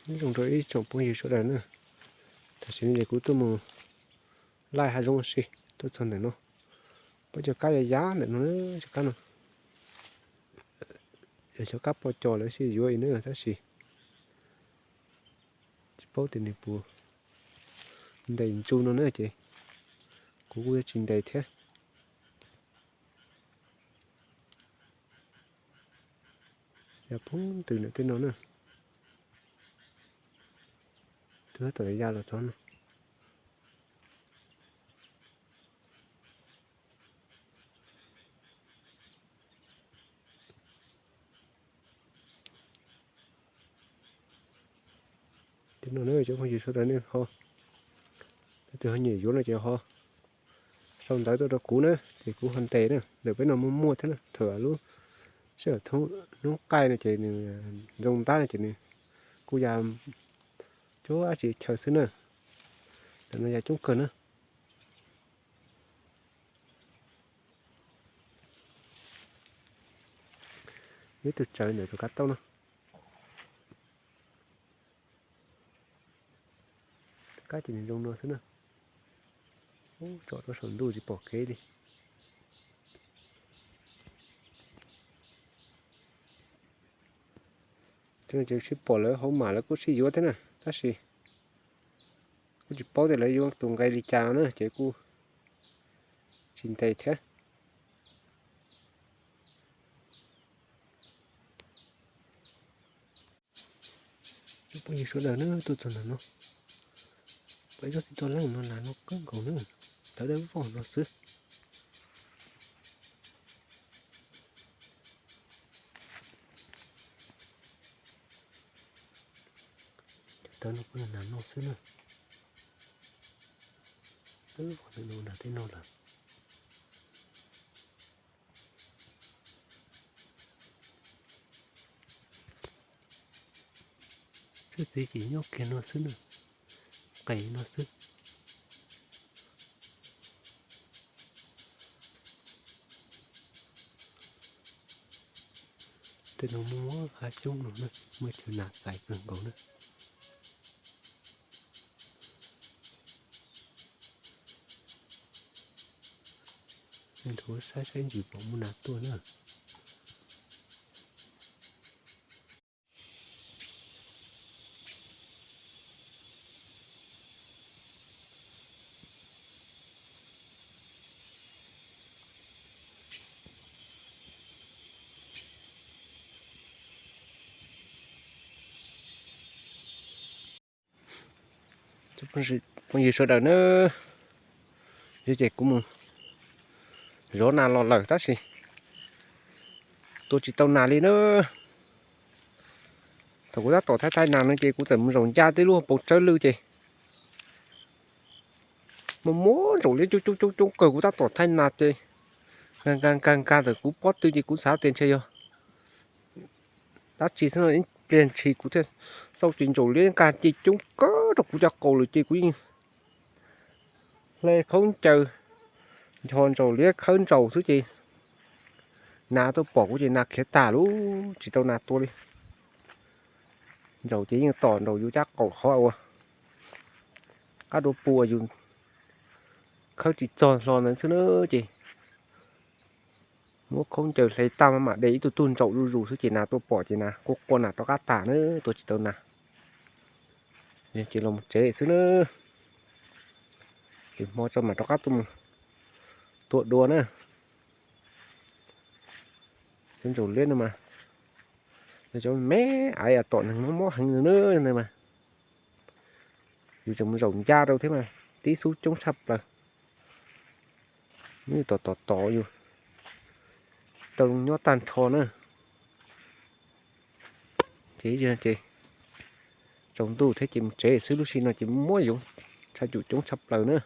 Nyob zoo rau ib tsoom phooj ywg sawv daws na, tam sim no ces kuv tuaj mus laij hav zoov ua si, tuaj txog ntawm no, peb cov kab ya yab ntawm no na, cov kab no, yog cov kab poj cos lawv sib yuav ib na, tab sis tsis paub tias nws puas ntes ntsu no na ces kuv kuj yuav tsis ntes thiab. Ya phoov ntws ntawm tej no na, twb tab tom ya los txog no. Tej no na cov phooj ywg sawv daws nej ho, leej twg ho nyiam yuav no ces ho sau ntawv tuaj rau kuv na, ces kuv ho ntes na. Ntawm peb no muaj muaj thiab na, thaum lub sij hawm hnub qaij no ces nws ntxoo ntab no ces nws kuj ya cuab dab tsi chaw xwb na. Ntawm no ya coob kawg na. Ib tug tsawv ntawm tus kab tauj no. Kab ces nws zoo no xwb na. Ub, tsom rau saum ntuj tsis pom kev li. Ces sib pom lawv hauv mam lawv kuj sib yuav thiab na, tab sis kuj tsis paub tias lawv yuav tus nqe li cas no na ces kuj tsis ntes thiab. Cov phooj ywg sawv daws na, tuaj txog ntawm no, peb tsob txiv toj leej no nas no kawg nkaus na, tawv dawb vog no xwb. Cov tawv no kuj yog nas no xwb na. Twb qhov ntawm no nram tej no lawm. Tsob txiv ces nyob kiag no xwb na, qis no xwb. Tej no muaj hav coob no na, muaj chaw nas txais kawg nkaus na. Nthuav saib saib ntsis pom muaj nas tuaj na. Phooj ywg sawv daws na, yog ces kuv mus zov nas los lawm tab sis tua tsis tau nas li na. Thaum kuv tab tom thaij thaij nas no ces kuv txawm mus zaum ncaj tib lub poos tsawb lwj ces muaj muaj ntsaum liab coob coob coob coob kawg, kuv tab tom thaij nas ces nkag nkag nkag nkag ntawm kuv pob tw ces kuv xav tias ntshe yog dab tsi xwb no, ib pliag ntshis kuv thiaj xauj ces ntsaum liab nkag ces coob kawg rau kuv cov qaum lawm ces kuv yeej hle khaub ncaws ncho ntsaum liab khawb ntsaum xwb ces nas tuaj pom kuv ces nas khiav tag lawm, tsis tau nas tua li. Ntsaum ces yeej tom nraum yus caj qaum qhov uas qab dua pua yus khawb tsis txog hlo ntawd xwb na ces muab khaub ncaws hle tag mam de ib tug tug ntsaum zuj zus xwb ces nas tuaj pom ces nas quaj quaj nas rov qab tag na, tua tsis tau nas. Ces los mus tsev xwb na, ces hmo tso mam rov qab tuaj mus tua dua na. Cov ntsaum liab no mas, cov me aiv tom neeg mob mob heev na ntawd mas, yus tseem mus zaum ncaj rau thiab mas tib xub coob tshaj plaws. Nws tom tom tom yus, tsis tau nyob tag nrho na. Ces ces tsaus ntuj thiab ces mus tsev xwb, lub sij no ces muab yoov tshav cum coob tshaj plaws na.